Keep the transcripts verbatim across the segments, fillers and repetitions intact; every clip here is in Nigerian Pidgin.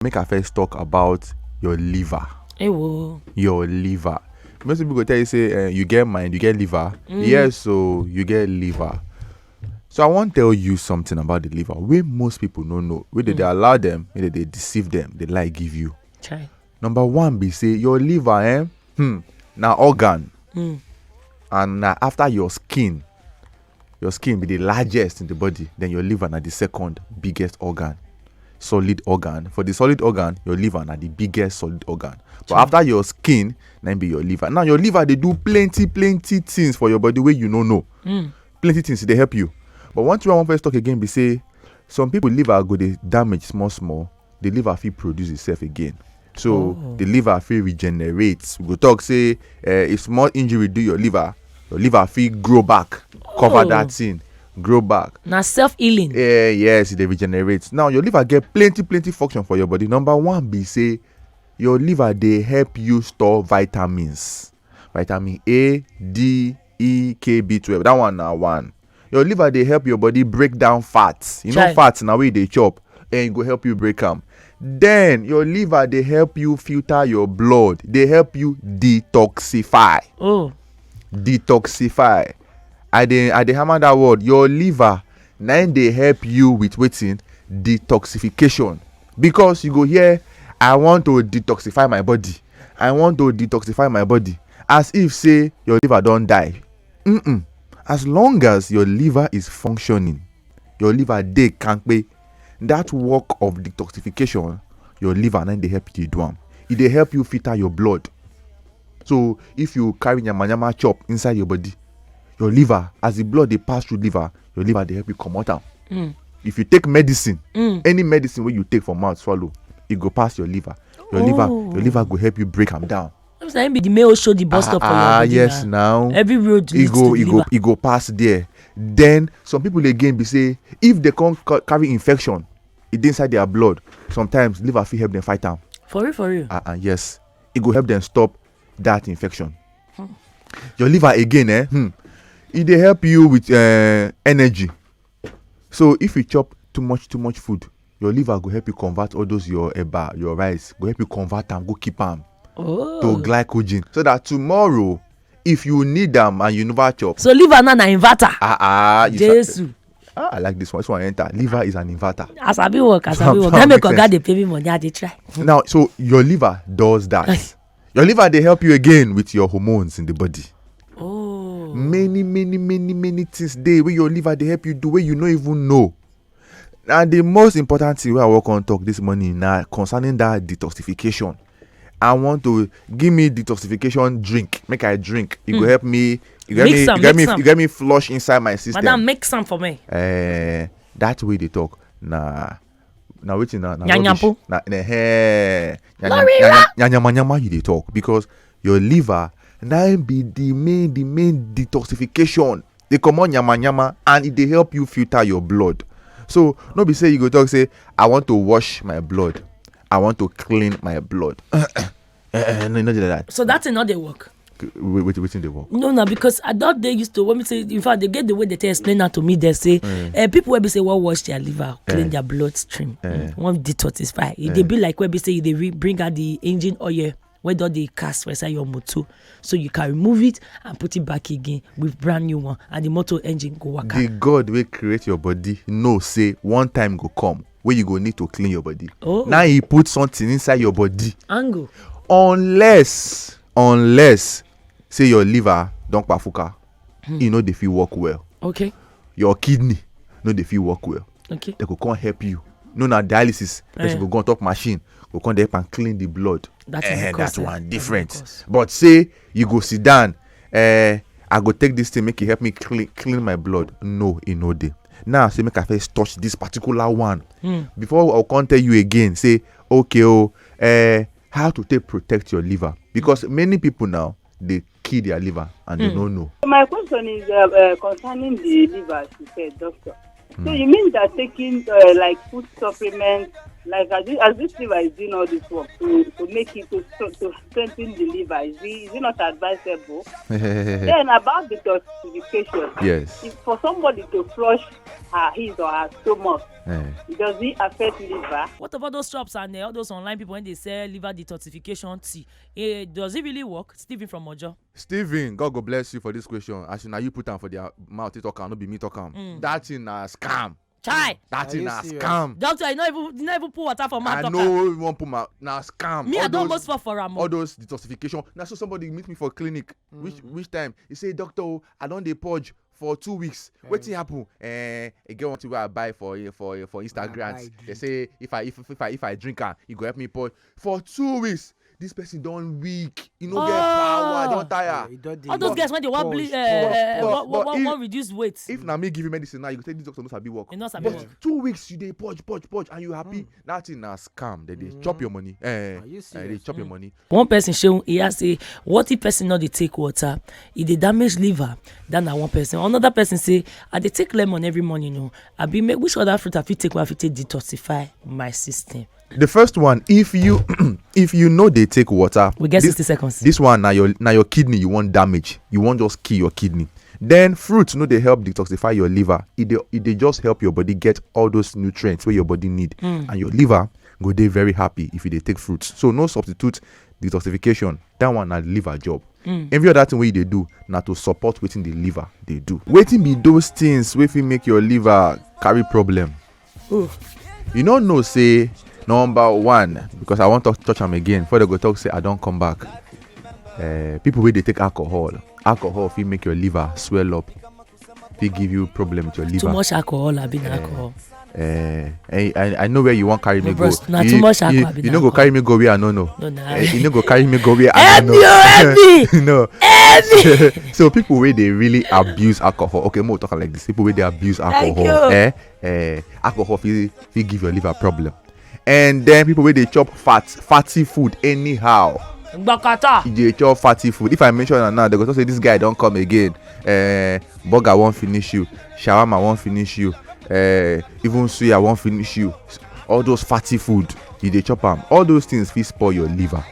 make I first talk about your liver. Ewo. Your liver. Most people go tell you say, uh, you get mind, you get liver. Yes, so you get liver. So I wan tell you something about the liver wey most people no know, wey dey dey allow them, wey dey dey deceive them, dey lie give you. Chai. Number one be say your liver, eh, hmm, na organ, and na after your skin. Your skin be the largest in the body, then your liver na the second biggest organ, solid organ. For the solid organ, your liver na the biggest solid organ. But after your skin, na im be your liver. Now your liver dey do plenty plenty things for your body wey you no know. Plenty things dey help you. But one thing I wan first talk again be say some people liver go dey damage small small, the liver fit produce itself again. So the liver fit regenerate. We go talk say, uh, if small injury do your liver, your liver fit grow back, cover Oh. That thing, grow back. Na self healing. Yeah, yes, e dey regenerate. Now your liver get plenty plenty function for your body. Number one be say your liver dey help you store vitamins, vitamin A, D, E, K, B twelve. That one na one. Your liver dey help your body break down fats. You know, Chai. Fats na wey you dey chop, and e go help you break am. Then your liver dey help you filter your blood, dey help you detoxify. Oh. Detoxify. I dey i dey hammer that word. Your liver na im dey help you with wetin? Detoxification. Because you go hear, "I want to detoxify my body, I want to detoxify my body," as if say your liver don die. Mm-mm. As long as your liver is functioning, your liver dey kampe, that work of detoxification, your liver na im dey help you do am. E dey help you filter your blood. So if you carry yamayama chop inside your body, your liver, as the blood dey pass through liver, your liver dey help you comot am. If you take medicine, any medicine wey you take for mouth swallow, e go pass your liver. Your liver, Oh. Your liver go help you break am down. Sometimes na him be the main show the bus stop for your Ah, body yes, now. Now Every road e leads go to the e go liver. E go pass there. Then some people again be say, if they come ca- carry infection, e dey inside their blood. Sometimes liver fit help them fight am. For real, for real. Ah, and yes, e go help them stop that infection. Your liver again, eh? Hmm. E dey help you with uh, energy. So if you chop too much too much food, your liver go help you convert all those your eba, your rice, go help you convert am, go keep am Oh. to glycogen, so that tomorrow, if you need am and you never chop, So liver now na inverter. Ah ah, you sa- Jesu. Ah, I like this one. This one enter. Liver is an inverter. As I be work, as I be work. That That make makes oga sense. Dey pay me money, I dey try. Now, so your liver does that. Your liver dey help you again with your hormones in the body. Oh. Many many many many things dey wey your liver dey help you do wey you no even know. And the most important thing wey I wan come talk this morning na concerning that detoxification. I want to give me detoxification drink, make I drink. E go help me. E go help Mix me. am, E go help me. Mix am. E go help me flush inside my system. Madam, make some for me. Eh, that way they talk na na wetin na na Nyanyapo. Rubbish. Na na eh, Lorilla. Nyanyamanyama you dey talk because your liver na im be the main the main detoxification. Dey comot nyama nyama and e dey help you filter your blood. So no be say you go talk say, "I want to wash my blood, I want to clean my blood." Eh, eh, no, no do like that. So that thing not dey work. Wait, wait, wetin dey work? No, no, because I don't dey used to when we say, in fact, they get the way they tell explain that to me. They say uh, people will be say, "Well, wash their liver, clean their bloodstream, mm, want detoxify." It dey be like when we say they re- bring out the engine oil where don dey cast for inside your motor, so you can remove it and put it back again with brand new one, and the motor engine go work. The God wey create your body know say one time go come wey you go need to clean your body. Oh. Now he put something inside your body. Angle. Unless unless say your liver don kpafuka, e no dey fit work well. Okay. Your kidney no dey fit work well. Okay. They go come help you. No, na dialysis. Person Eh. go go on top machine, go come dey help and clean the blood. That is Eh, the cost, that eh, one that is different. The cost. But say you go sit down, eh, "I go take this thing make it help me clean clean my blood." No, e no dey. Now say make I first touch this particular one. Hmm. Before I come tell you again, say, "Okay, oh, eh, how to take protect your liver?" Because many people now they kill their liver and they Hmm. don't know. So my question is uh, uh, concerning the liver, as you said, doctor. So you mean that taking uh, like food supplements Like as this, as this liver is doing all this work to, to make it to, to, to strengthen the liver, is it, is it not advisable? Then about the detoxification, Yes. If for somebody to flush her, his or her stomach, Eh. Does it affect liver? What about those shops and uh, all those online people when they sell liver detoxification tea? Eh, does it really work? Stephen from Ojo. Stephen, God go bless you for this question. As you now you put am for their mouth, you talk am, no be me talk am. That thing na scam. Chai! That Are thing you na serious? Scam. Doctor, you not even you not even put water for mouth. I Talk know you won't put my na scam. am. Me, All I don't those- almost fall for am. all Oh. Those detoxification. Now so somebody meet me for clinic. Which which time he say, "Doctor, oh, I don dey purge for two weeks." Wetin happen? Eh, e get one thing wey I buy for for for Instagram. buy They say if I if if I if I drink am, e go help me purge. For two weeks, this person don weak. E no get Oh. power. E don tire. You don dey All those guys when they want pause, bleed, pause. uh, But- want, but want, if- want reduce weight. If na me give you medicine now, you go say this doctor no sabi work. You no sabi But work. Two weeks you dey purge, purge, purge, and you happy. That thing na scam. They dey chop your money. Eh, Are you eh, they serious? chop your money. One person show he has say, what if person not dey take water? E dey damage liver. That na one person. Another person say, I dey take lemon every morning. No, I be make which other fruit I fit take wey I fit take detoxify my system. The first one, if you if you know they take water, We get this, sixty seconds. This one now your now your kidney you want damage. You want just kill your kidney. Then fruits no dey help detoxify your liver. It dey it dey just help your body get all those nutrients where your body need, and your liver go dey very happy if you dey take fruits. So no substitute detoxification. That one na liver job. Every other thing wey you dey do na to support wetin the liver dey do. Wetin be those things wey fit make your liver carry problem? You no know say number one, because I wan talk touch am again before they go talk say I don come back. Uh, people wey dey take alcohol, alcohol fit make your liver swell up, fit give you problem with your liver. Too much alcohol, I been alcohol. Eh, I, I I know where you wan carry me No, go. bros, na you, too much you, alcohol, I be you na no go alcohol. Carry me go where I no know. No, na. Eh, you no go carry me go where I Help no me, know. oh, help me. No. Help me. So people wey dey really abuse alcohol. Okay, mo talk am like this. People wey dey abuse alcohol. you. Eh, eh, alcohol fit fit give your liver problem. And then people wey dey chop fat, fatty food anyhow. Gbakata. You dey chop fatty food. If I mention am now, they go talk say this guy don come again. Eh, burger wan finish you, shawarma wan finish you, eh, even suya wan finish you. All those fatty food, you dey chop am. All those things fit spoil your liver.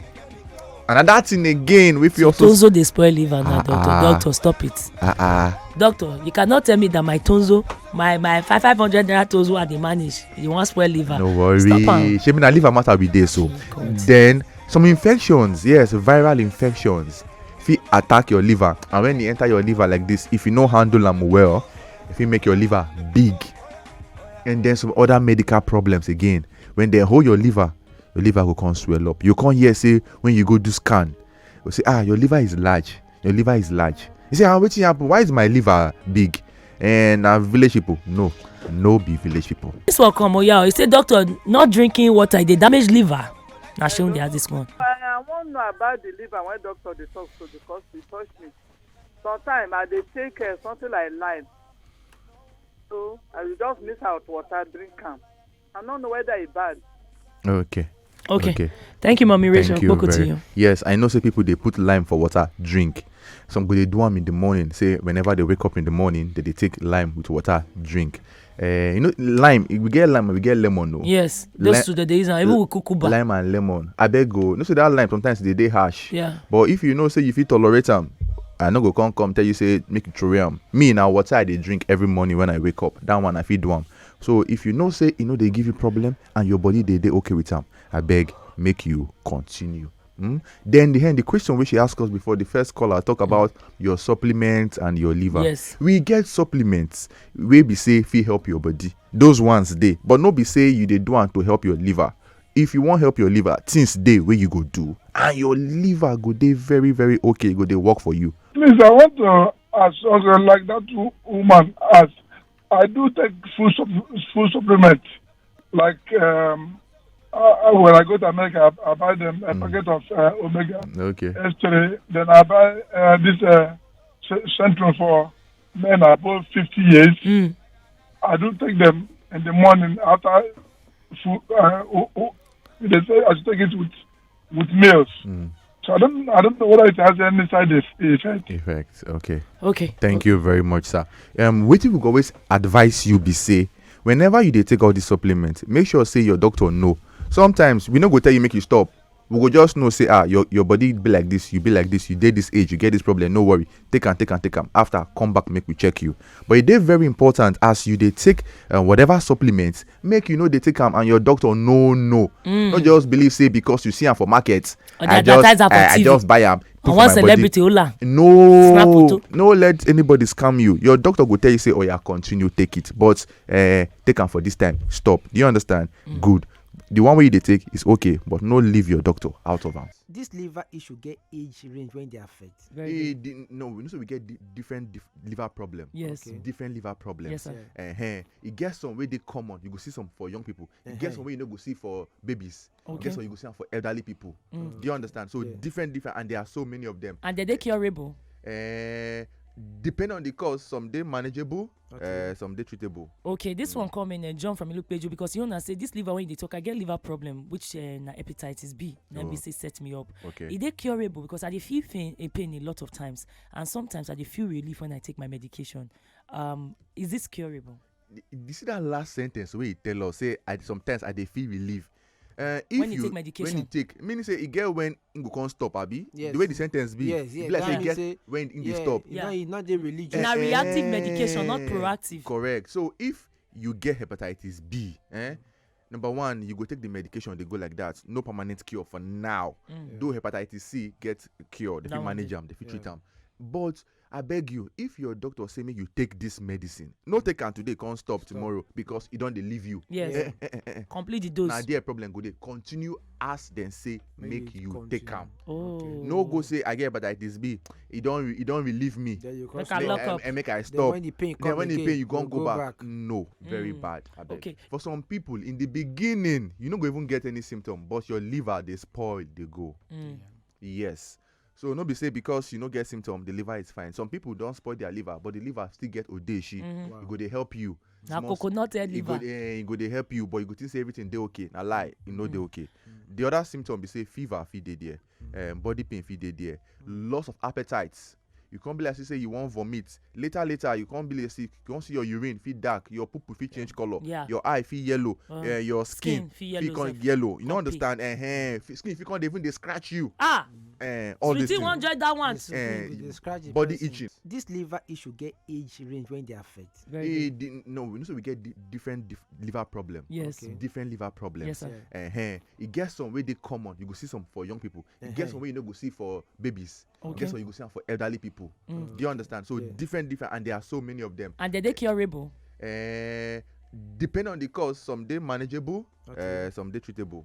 Another thing again, wey fit also Tonzo dey spoil liver now, Ah, doctor. ah. Doctor, stop it. Ah ah. Doctor, you cannot tell me that my Tonzo, my my five five hundred naira Tonzo I dey manage, you wan spoil liver. No worry. Stop am. Shey na liver matter be dey so. God. Then some infections, yes, viral infections fit attack your liver, and when e enter your liver like this, if you no handle am well, e fit make your liver big. And then some other medical problems again. When they hold your liver, your liver go come swell up. You come hear say when you go do scan, you say, "Ah, your liver is large. Your liver is large." You say, "Ah, wetin happen? Why is my liver big?" And na village people. No, no be village people. This one come, oh yeah, you say doctor, not drinking water, e dey damage liver. Na shame dey ask this one. I, I wan know about the liver when doctor dey talk so because e touch me. Sometimes I dey take uh, something like lime. So I will just mix out water, drink am. I no know whether e bad. Okay. Okay. Thank you, Mommy Rachel. Thank you Kpoko to very- you. Yes, I know say people dey put lime for water, drink. Some go dey do am in the morning. Say whenever they wake up in the morning, they dey take lime with water, drink. Uh, you know, lime. We get lime, we get lemon. No. Yes, those Li- two dey use am. Even with cucumber. Lime and lemon. I beg go. No say that lime sometimes they dey harsh. Yeah. But if you know say you fit tolerate am, I no go come come tell you say make you throw am. Me na water I dey drink every morning when I wake up. That one I fit do am. So if you know say e no dey give you problem and your body dey dey okay with am, I beg make you continue. Hmm? Then the end, the question which she asked us before, the first caller talk about your supplements and your liver. Yes. We get supplements wey be say fit help your body. Those ones dey, but no be say you dey do am to help your liver. If you wan help your liver, things dey wey you go do, and your liver go dey very very okay, e go dey work for you. Please, I want to ask also like that wo- woman asked. I do take food sup- food supplement like um, uh, uh, when I go to America, I, I buy them a packet of uh, omega Okay. S three. Then I buy uh, this uh, ce- Centrum for men above fifty years. Mm. I do take them in the morning after food. Uh, o- o- they say I should take it with with meals. Mm. So I don't I don't know whether it has any side eff- effect. Effect. Okay. Okay. Thank you very much, sir. Um, wetin we go always advise you be say Whenever you dey take all these supplements, make sure say your doctor know. Sometimes we no go tell you make you stop. We go just know say, ah, your, your body be like this, you be like this, you dey this age, you get this problem, no worry. Take am, take am, take am. After, come back, make we check you. But e dey very important, as you dey take uh, whatever supplements, make you no dey take am and your doctor no know. No just believe say because you see am for market, Or they I just advertise am for I, I T V. Just buy am. Put And for one my body. Celebrity, hola. Snap No, photo. No let anybody scam you. Your doctor go tell you say, oh yeah, continue take it, but uh, take am for this time. Stop. Do you understand? Good. The one way you dey take is okay, but no leave your doctor out of am. This liver issue get age range when they affect. Very Eh, good. The, no, we know say we get di- different dif- liver problem. Yes. Okay. Different liver problems. Yes, sir. Yeah. Uh-huh. E get some wey dey common. You go see some for young people. E Uh-huh. Get some wey you no go see for babies. Okay. E get some you go see am for elderly people. Mm. Do you understand? So Yeah. Different, different, and there are so many of them. And they dey curable. Uh, depending on the cause, some dey manageable, Okay. Uh, some dey treatable. Okay, this one come in, uh, John from Ilupeju, because you know say this liver when you dey talk, I get liver problem, which uh, na hepatitis B. Na Oh. B C set me up. Okay. E dey curable because I dey feel pain, a pain a lot of times, and sometimes I dey feel relief when I take my medication. Um, is this curable? You see that last sentence where you tell us say I sometimes I dey feel relief. Uh, if When you you take medication. When you take, meaning say e get when e go come stop, abi? Yes. The way the sentence be, Yes, e yes, be like that say e mean get say- when e dey Yeah, stop. e Yeah. no, e no dey religious. Na Eh, reactive eh, medication, not proactive. Correct. So if you get hepatitis B, eh, number one, you go take the medication, they go like that. No permanent cure for now. Mm. Though hepatitis C get cure, they That fit one manage dey. Am, they fit treat Yeah. Am. But I beg you, if your doctor say make you take this medicine, no take am today, can't stop Stop. Tomorrow because e don dey leave you. Yes. Eh, eh, eh, eh, eh. Complete the dose. Na there problem go dey. Continue as dem say Make make you you take continue. Am. Oh. Okay. No go say I get hepatitis B. E don re- e don relieve me. Then you Make come I stop. Lock Make I, up. I make I Then stop. When the pain Then come when the again, pain you gon you go go back. Back. No, very Mm. Bad. Abeg. Okay. For some people in the beginning, you no go even get any symptom, but your liver dey spoil, dey go. Mm. Yes. So no be say because you no get symptom, the liver is fine. Some people don spoil their liver, but the liver still get odeshi. Mm-hmm. Wow. E go dey help you. Na Small s- coconut head e go liver. Dey- eh, e go dey help you, but you go think say everything dey okay. Na lie, e no dey Mm. Okay. Mm. The other symptom be say fever fit dey there, Mm. Um, body pain fit dey there, Mm. Loss of appetite. You can't be like say you wan vomit. Later, later, you can't be like say you can't see your urine fit dark, your poo poo fit change color, Yeah. Your eye fit yellow, Uh, uh, your skin skin fit fit yellow come sef. Yellow. You no Come pink. Understand? Uh-huh. Skin fit come dey even dey scratch you. Ah, Uh, all these sweetie things. Wan join that one Yes, too. Eh, They scratch the body person. Itching. This liver issue get age range when they affect. Very Eh, good. The, no, we know say we get di- different dif- liver problem. Yes. Okay. Different liver problems. Yes, sir. Yeah. Uh-huh. E get some wey dey common. You go see some for young people. E get Uh-huh. Some wey you no go see for babies. Okay. E get some you go see am for elderly people. Mm. Do you understand? So Yeah. Different, different, and there are so many of them. And they dey curable. Uh, depending on the cause, some dey manageable, Okay. Uh, some dey treatable.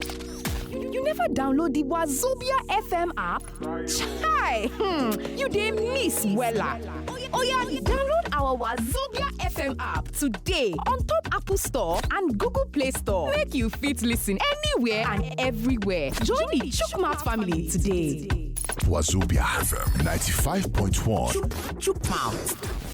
You never download the Wazobia F M app? Chai! Hmm, you dey miss wella. Oh yeah, download our Wazobia F M app today on top Apple Store and Google Play Store. Make you fit listen anywhere and everywhere. Join the Chukmat family today. Wazobia F M ninety-five point one. Chukmat.